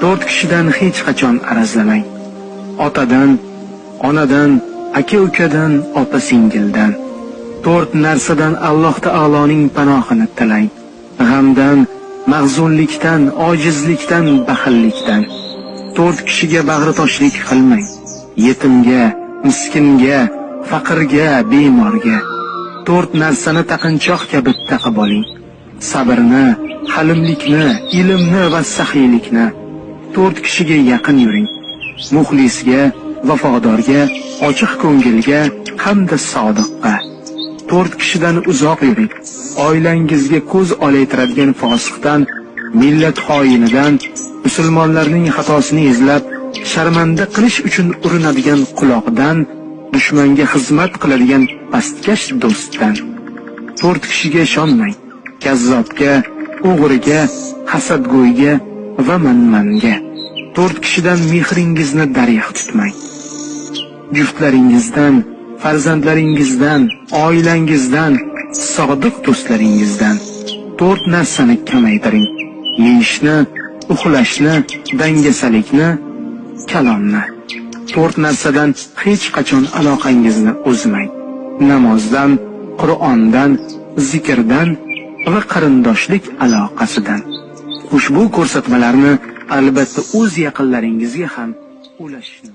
To'rt kishidan hech qachon arazlamang. Otadan, onadan, aka-ukadan, opa-singildan. To'rt narsadan Alloh taoloning panohini tilang. G'amdan, mahzunlikdan, ojizlikdan, baxillikdan. To'rt kishiga bag'ritoshlik qilmang. Yetimga, miskinga, faqirga, bemorga. To'rt narsani taqinchoq kabi taqib oling. Sabrni, halimlikni, ilmni va saxiylikni. To'rt kishiga yaqin yuring. Muxlisga, vafodorga, ochiq ko'ngilga hamda sodiqqa. To'rt kishidan uzoq yuring. Oilangizga ko'z olaytiradigan fosiqdan, millat xoinidan, musulmonlarning xatosini izlab, sharmanda qilish uchun urinadigan quloqdan, dushmanga xizmat qiladigan pastkash do'stdan. To'rt kishiga ishonmang. Kazzobga, o'g'riga, hasadgo'yga va manmanga. To'rt kishidan mehringizni darig'da tutmang. Juftlaringizdan, farzandlaringizdan, oilangizdan, sodiq do'stlaringizdan. To'rt narsani kamaytiring. Yeyishni, uxlashni, dangasalikni, kalomni. To'rt narsadan hech qachon aloqangizni uzmang. Namozdan, Qur'ondan, zikrdan va qarindoshlik aloqasidan. Ushbu ko'rsatmalarni albatta o'z yaqinlaringizga ham ulashishni